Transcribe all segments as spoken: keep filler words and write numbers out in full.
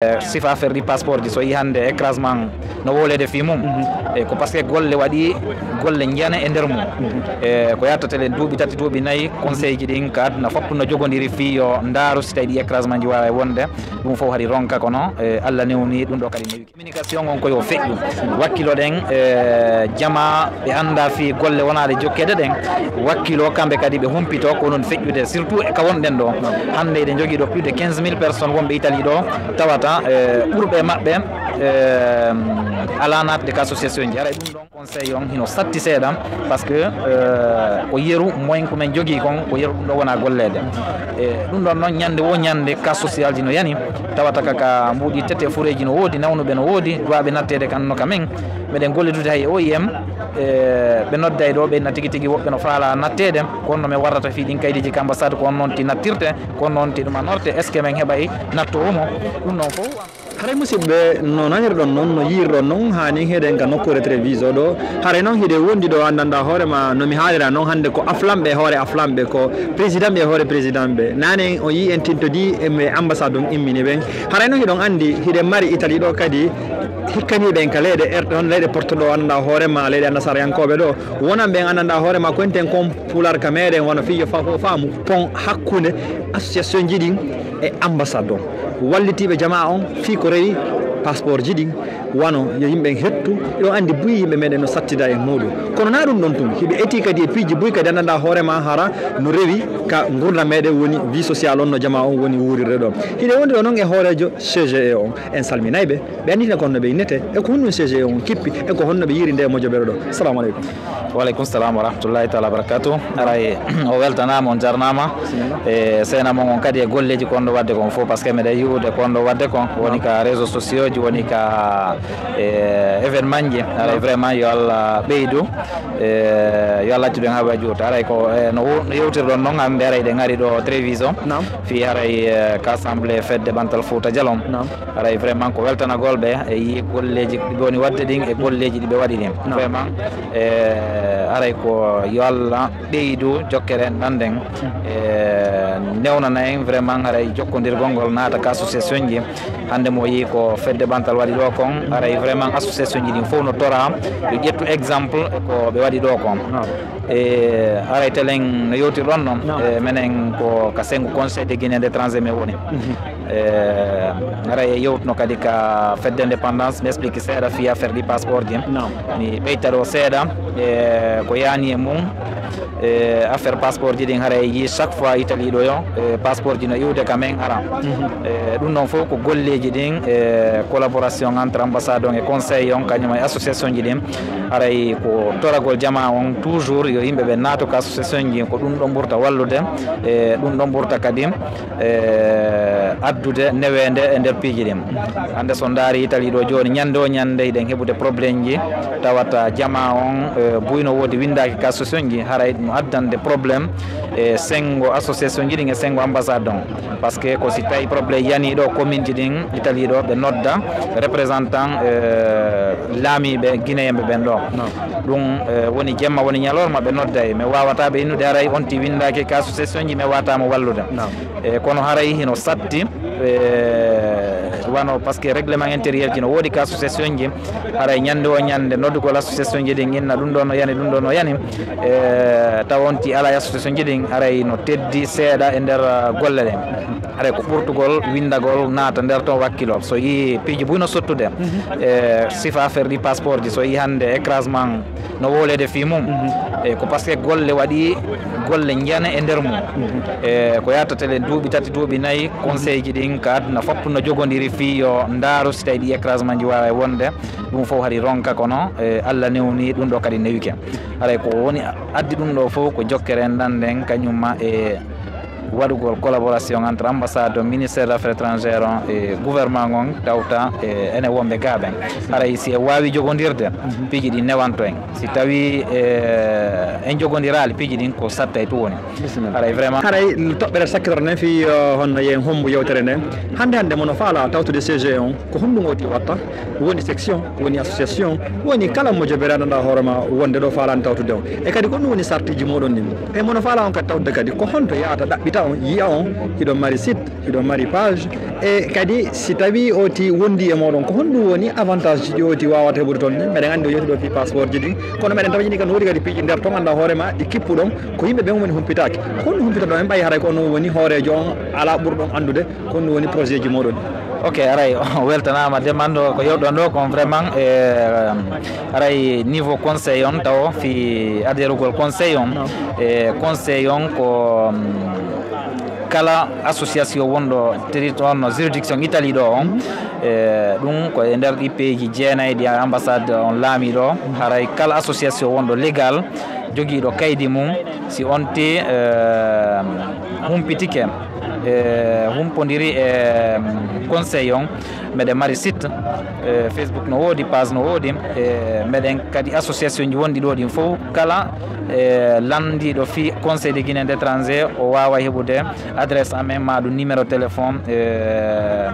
Eh, sifa affaire ɗi passeport ji, so yi hannde écrasement no wowleede fii mum, e ko parce que golle waɗi, golle njiyane e nder mum. E ko yattata len duuɓi tati, duuɓi nayi, conseil ji ɗin ka aduna fof no jogodiri fii yo ndaaru si tawi ɗi écrasement ji waawa wonde. Ɗum fof hari ronka, kono, e, Allah newni ɗum ɗo kadi newi. Communication on ko yo feƴƴu. Wakkiloɗen, e, jama ɓe annda fii golle wonaade jokkeede ɗen. Wakkilo kamɓe kadi ɓe humpito ko non feƴƴude, surtout e ka wonɗen ɗo. Hannde eɗen jogii ɗo plus de quinze mille personnes wonɓe Italie ɗo, tawata, e, ɓurɓe maɓɓe, e, alaa naatde ka association ji. Haray ɗum ɗon conseil on hino satti seeɗa, parce que, e, ko yeru moyen ko men jogii kon, ko yeru ɗum ɗo wona golleede. E, ɗum ɗon noon, ñande wo ñande, cas social ji no yani, tawata ka, ka mbuuɗi tete, fureeji no woodi, nawnuɓe no woodi, duwaaɓe natteede kan no ka men. Meɗen gollitude hay e O I M, e, ɓe nodday ɗo, ɓe na tigi tigi woɓɓe no faala natteede, ko honno men warrata fii ɗin kaydiiji ka ambassade, ko honno on ti nattirte, ko honno on ti ɗum a norte, est-ce que men heɓay nattoowo mo? Ɗum ɗon fof. Haray musidɓe, no nanirɗon noon, no yiirɗon noon, haa nin heɗen ka nokkuure Treviso ɗo. Haray noon hiɗe wondi ɗo, anndanɗaa hoore ma, no mi haalira noon hannde ko aflamɓe e hoore aflamɓe, ko président ɓe e hoore président ɓe. Naane o yii en tintodii e ambassade on immini ɓen. Haray noon hiɗon anndi hiɗen mari Italie ɗo kadi hikkaniiɓe en ka leyɗe er-, ɗon leyɗe porto ɗo, anndanɗaa hoore ma leyɗe annasarayankooɓe ɗo. Wonan ɓen anndanɗaa hoore ma ko enten kon pular ka meɗen wano fiyo fa-, fo faamu pon hakkunde association ji ɗin e ambassade on. Wallitiiɓe jamaa on fii ko rewi passeport ji ɗin, wano yo yimɓe hettu, hiɗon anndi buy yimɓe meɗen no sattida e muuɗum. Kono naa ɗum ɗon tun, hiɓe etii kadi e piiji buy kadi anndanɗaa hoore ma hara no rewi ka ngurndan meɗen woni vie sociale on no jamaa on woni wuurirde ɗon. Hiɗe wondi ɗo non e hooreejo C G E on. En salminay ɓe, ɓe annditana ko honno ɓe innete, e ko honɗum C G E on kippi, e ko honno ɓe yiiri nde mojobeere ɗo. Assalamu aleykum. Wa aleykum salam wa rahmatullahi taala wa barakatuh. Aray, o weltanaama, on jarnaama. E seenaa mon on kadi e golleeji ko on ɗo waɗde kon fof, parce que meɗen yi'ude ko on ɗo waɗde kon, woni ka réseaux sociaux ji, woni ka, e, événement ji. Aray, vraiment, yo Allah ɓeydu, e, yo Allah accu ɗen haa ɓe juuta. Aray ko, e, no wo-, no yewtirɗon noon hannde, aray ɗen ari ɗo Treviso. Naam. Fii aray, e, ka assemblée fedde ɓantal Fuuta Jalon. Naam. Haray vraiment ko weltanagol ɓe e yii golleeji ɗi ɓe woni waɗde ɗin e golleeji ɗi ɓe waɗi ɗin. Vraiment, e, haray ko yo Allah ɓeydu jokkere en ɗan ɗen. E, newnana en vraiment haray jokkondirgol ngol naata ka association ji. Hannde mo yii ko fedde ɓantal waɗi ɗo kon, haray vraiment association ji ɗin fof no tora yo ƴettu exemple e ko ɓe waɗi ɗo kon. E, haray telen no yewtirɗon noon, e, menen ko ka sengo Conseil de Guinée d'étranger men woni. E, haray e yewtuno kadi ka fedde indépendance, mi explique seeɗa fii affaire ɗi passeport ji. Mi ɓeyta ɗo seeɗa, e, ko yaani e mum, e, affaire passeport ji ɗin, haray yii chaque fois Italie ɗo yo, e, passeport ji no iwde ka men ara. E, ɗum ɗon fof ko golleeji ɗin, e, collaboration entre ambassade on e conseil on, kañum e association ji ɗin. Haray ko toragol jamaa on toujours yo yimɓe ɓe naato ka association ji, ko ɗum ɗon ɓurta wallude, e, ɗum ɗon ɓurta kadi, e, addude neweende e nder piiji ɗin. Hannde so ndaari Italie ɗo jooni, ñande o ñande hiɗen heɓude problème ji, tawata jamaa on, e, buy no woodi winndaaki ka association ji, haray no addande problème e senngo association ji ɗin e senngo ambassade on. Parce que ko si tawi problème yani ɗo commune ji ɗin Italie ɗo, ɓe nodda représentant, e, laamiiɓe guinéen ɓe ɓen ɗo. Ɗum, e, woni jemma, woni ñalorma, ɓe nodday. Mi wawata ɓe innude haray on ti winndaaki ka association ji, mi wawata mo wallude. E, kono haray hino satti, e, wano, parce que règlement intérieur ji no woodi ka association ji, haray ñande o ñande noddugol association ji ɗin inna ɗum ɗo no yani, ɗum ɗo no yani. E, tawa on ti ala e association ji ɗin, haray no teddi seeɗa e nder, uh, golle ɗen. Haray ko ɓurtugol winndagol naata nder ton wakkilo. So yii piiji buy no sottude, e, sifa affaire ɗi passeport ji, so yii hannde écrasement no wowleede fii mum, e, ko parce que golle waɗi, golle njiyane e nder mum. E, ko yattata len duuɓi tati, duuɓi nayi, conseil ji ɗin ka aduna fof no jogodiri fii yo ndaaru si tawi ɗi écrasement ji waawa wonde. Ɗum fof hari ronka, kono, e, Allah newni ɗum ɗo kadi newike. Haray ko woni addi ɗum ɗo fof ko jokkere en ɗan nden kañum ma e waɗugol collaboration entre ambassade on, ministère des affaires étrangères on e gouvernement on, tawta, e, enen wonɓe gaa ɓen. Haray si en waawi jogondirde, piiji ɗin newanto en. Si tawi, e, en jogondiraali, piiji ɗin ko sattay tun woni. Bisimilla. Haray vraiment. Haray toɓɓere sakkitoro nden fii, uh, honno yen hombo yewtere nden. Hannde hannde mono faala tawtude C G on, ko honɗum o ti watta? Woni section, woni association, woni kala mo jobere anndanɗaa hoore ma wonde ɗo faalaani tawtude on. E kadi ko ɗum woni sartiji muɗum ɗin. E mono faala on kadi tawtude kadi ko honto yahata ɗaɓɓita On yiya on, hiɗon mari site, hiɗon mari page, e kadi si tawi oti wondi e moɗon, ko honɗum woni avantage ji ɗi oti wawata heɓude toon ni? Meɗen anndi o yewti ɗo fi passeport ji ɗin, kono meɗen tawa jini kan wodi kadi piiji nder toon, annda hoore ma ɗi kippuɗon, ko yimɓe ɓen woni humpitaaki. Ko honɗum humpitoɗon en ɓay haray ko onon woni hooreejo on, ala ɓurɗon anndude ko honɗum woni projet ji moɗon? Ok, aray, o weltanama de manɗo ko yewɗon ɗo kon vraiment, e aray niveau conseil on taw fi aderugol conseil on. E conseil on ko mm, kala association wonɗo territoire no juridiction Italie ɗo on. E ɗum ko e nder ɗi peeji jeenayi ɗi ambassade on laami ɗo. Haray kala association wonɗo légal jogiiɗo kaydi mum, si on ti eh, humpitike, eh, humpondiri e mm, conseil on, meɗen mari site, eh, Facebook no woodi, page no woodi, eh, meɗen kadi association ji wonɗi ɗo ɗin fof, kala eh, landiɗo fi conseil de Guinée d'étranger o wawa heɓude adresse amen ma ɗum numéro téléphone, eh,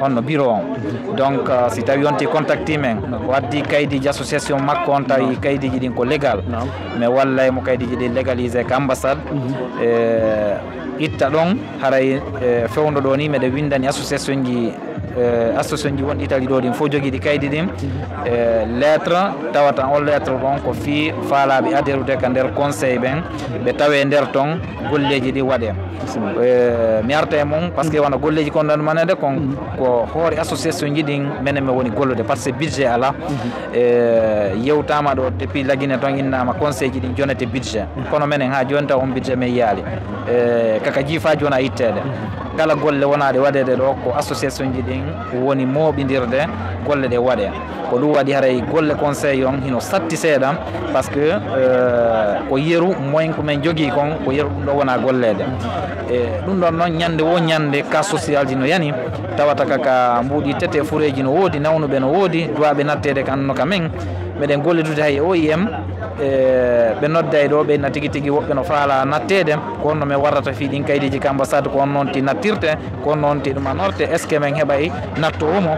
honno bureau on. Donc euh, si tawi on ti contacti men, o addi kaydiji association makko, on tawi kaydiji ɗin ko légal, mi wallay mo kaydiji ɗin légalisé ka ambassade. Eh, itta ɗon haray eh, fewndo ɗo ni meɗen windani association ji, eh, association ji wonɗi Italie ɗo ɗin fof jogiiɗi kaydi ɗin, eh, lettre, tawata on lettre ɗon ko fii faalaɓe adhérude ka nder conseil ɓen, ɓe tawe nder ton, golleji ɗi waɗe. Eh, mi arta e mum parce que wona golleji kon ɗan manede kon ko hoore association ji ɗin menen mi woni gollude parce que budget ala. Eh, yewtama ɗo depuis lagine ton innama conseil ji ɗin jonete budget, kono menen ha joni taw on budget men yiyaali. Eh, kaka jiifa joni a ittede, kala golle wonaɗe waɗede ɗo ko association ji ɗin woni mooɓidirde golle ɗe waɗe. Ko ɗum waɗi haray golle conseil on hino satti seeɗa, parce que eh, ko yeru moyen ko men jogii kon ko yeru ɗum ɗo wona golleede. E ɗum ɗon noon ñande wo ñande ka social ji no yani, tawata kaka mbuuɗi tete fureeji no woodi, nawnuɓe no woodi, duwaɓe natteede kan no ka men. Meɗen gollidude hay O I M, e ɓe nodda e ɗo ɓe na tigi tigi woɓɓe no faala natteede. Ko honno men warrata fii ɗin kaydiji ka ambassade, ko honno on ti nattirte, ko honno on ti ɗum anorte, est ce que men heɓay nattowo mo?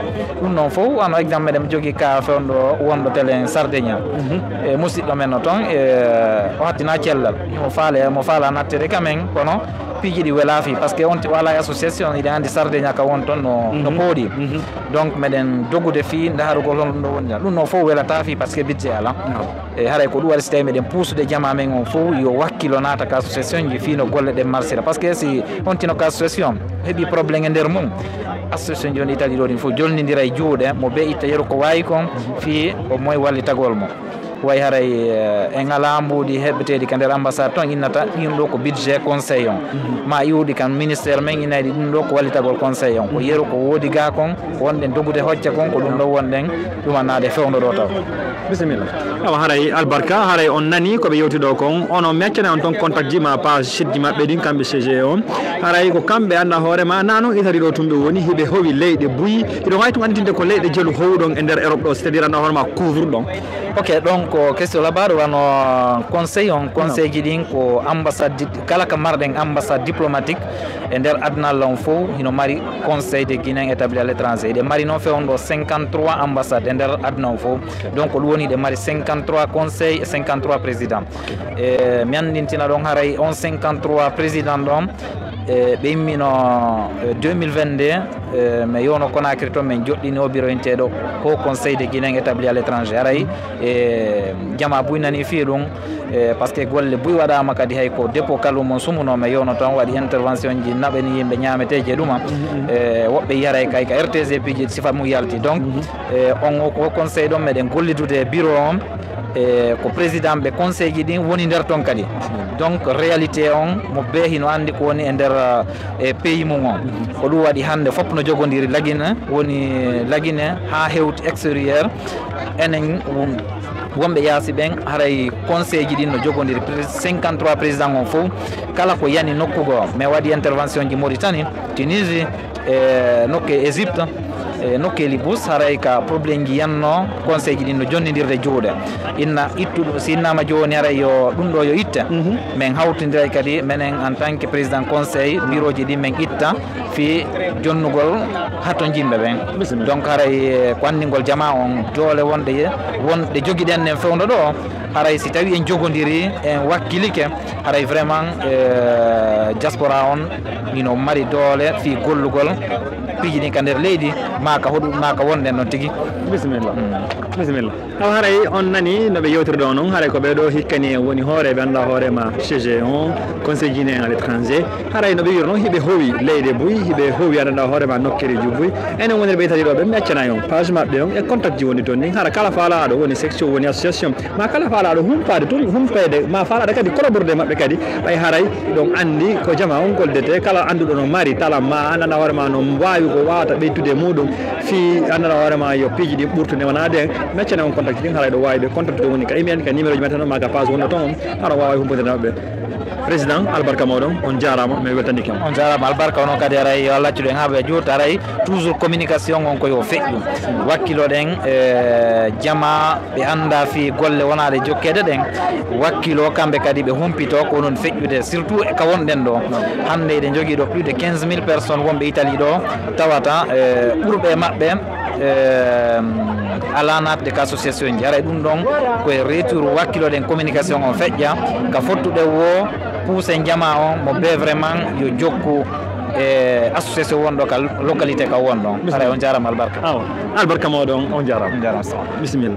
Ɗum noon fof wano exemple meɗen jogii ka fewndo wonɗo telen Sardeña. E musidɗo men no toon, e o hattina cellal, mo faale mo faala nattere ka men, kono piiji ɗi wela fii parce que on ti wala e association, iɗen andi Sardeña ka won toon no no pooɗi. Donc meɗen dogude fii ndaharugol hono ɗum ɗo wonira, ɗum noon fof welata fii parce que budget ala. E haray ko ɗum waɗi si tawi meɗen puusude jama men on fof yo wakkilo naata ka association ji fii no golle ɗen marsira, parce que si on tino ka association heɓi problème e nder mum, association ji on Italie ɗo ɗin fof jolnidira e juuɗe mo be itta yeru ko wawi kon fii o moy wallitagol mo. Way haray eh, en ala mbuuɗi heɓeteeɗi ka nder ambassade ton innata ɗin ɗo ko budget conseil on, ma iwɗi kan ministère men inayɗi ɗum ɗo ko wallitagol conseil on, ko yeru ko woodi ga kon, ko wonɗen dogude hocca kon, ko ɗum ɗo wonɗen ɗumannaade fewndo ɗo taw. Bisimilla. Awa haray albarka, haray on nani ko ɓe yewti ɗo kon, ono mi accana on ton contact ji ma page site ji maɓɓe ɗin kamɓe C G O. Haray ko kamɓe annda hoore ma na non Italie ɗo tun ɓe woni, hiɓe howi leyɗe buy, hiɗo wawi tun anditinde ko leyɗe jelu howɗon e nder Europe ɗo, c'est à dire annda hoore ma couvre ɗon. Ok, donc question labaɗo wano conseil on, conseil ji ɗin ko ambassade, kala ka marɗen ambassade diplomatique e nder aduna lan fof hino mari conseil de Guinée établi à l'étranger. Eɗe mari noon fewndo cinquante-trois ambassade e nder aduna on fof. Donc ɗum woni ɗe mari cinquante-trois conseil e cinquante-trois président. E mi andintina ɗon haray on cinquante-trois président ɗon, e ɓe immino eh, deux mille vingt-deux, eh, mi yewno Conakry toon, min joɗɗini o biro inteɗo Haut Conseil de Guinée établi à l'étranger. Haray e jama buy nani fii ɗum, e parce que golle buy waɗama kadi, hay ko dépôt kalumon sumuno mi yewno toon, waɗi intervention ji, naɓani yimɓe ñameteji e ɗuma. E woɓɓe yiyaray kay ka R T G piiji sifa mum yalti. Donc e on o ko conseil ɗon meɗen gollidude e bureau on, e ko président ɓe conseil ji ɗin woni nder ton kadi. Donc réalité on mo be hino andi ko woni e nder e pays mum on. Ko ɗum waɗi hande fof no jogodiri lagine, woni lagine ha hewti extérieur. Enen won- wonɓe yaasi ɓen haray conseil ji ɗin no jogodiri. Pré- cinquante-trois président on fof, kala ko yani nokku goo, mi waɗi intervention ji Mauritanie, Tunisie, e nokke Égypte. E nokkeeli bus, haray ka problème ji yanno, conseil ji ɗin no jonnindirde juuɗe. Inna ittuɗo, si innama jooni, haray yo ɗum ɗo yo itte. Men hawtindiray kadi, menen en tant que président conseil, bureau ji ɗi men itta fii jonnugol hatonjimɓe ɓen. Donc, haray, eh, ko anndingol jama on doole wonɗe, wonɗe jogiɗen ɗen fewndo ɗo, haray si tawi en jogondirii, en wakkilike, haray vraiment, eh, diaspora on ino mari doole fii gollugol piiji ɗin ka nder leydi, maa ka hoɗu, maa ka wonɗen ɗon tigi. Bisimilla. Bisimilla. Awa, haray on nani no ɓe yewtirde on non, haray ko ɓee ɗo hikkani en woni hooreeɓe anndaa hoore ma C G on, conseil guinéen à l'étranger. Haray no ɓe wiiri non, hiɓe howi leyɗe buy, hiɓe howi anndaa hoore ma nokkereeji buy. Enen wonirɓe Italie ɗo ɓe, mi accana on page maɓɓe on e contact ji woni toon ɗin. Hara kala faalaaɗo woni section, woni association, ma kala faalaaɗo humpaade tun, humpeede, ma faalaaɗo kadi collaborde maɓɓe kadi, ɓay haray ɗon anndi ko jama on goldete, kala annduɗo no mari tala ma anndaa hoore ma no waawi ko waawata ɓeytude e muɗum, fii anndaa hoore ma yo piiji ɗin ɓurtu newanaade en, mi accana on contact ɗin, haray ɗo waawi ɓe contactude woni ka email, ka numéro ji maɓɓe tan, ma ka page wonno toon on, hara waawa humpude maɓɓe. Président, albarka moɗon, on jaaraama, mi weltanike on. On jaaraama, albarka onon kadi, haray yo Allah accu ɗen haa ɓe juurta, haray toujours communication on ko yo feƴƴu. Wakkiloɗen, eh, jama ɓe anndaa fii golle wonaaɗe jokkeede ɗen, wakkilo kamɓe kadi ɓe humpito ko onon feƴƴude, surtout e ka wonɗen ɗo. Hannde eɗen jogii ɗo plus de quinze mille personnes wonɓe Italie ɗo, tawata, eh, ɓurɓe e maɓɓe, eh, alaa naatde ka association ji. Haray ɗum ɗon ko e retour wakkiloɗen communication on feƴƴa, ka fottuɗen wo puusen jama on mo be vraiment yo jokku e association wonɗo ka localité ka wonɗon. Haray on jaaraama, albarka. Awa, albarka moɗon, on jaaraama. On jaaraama. Bisimilla.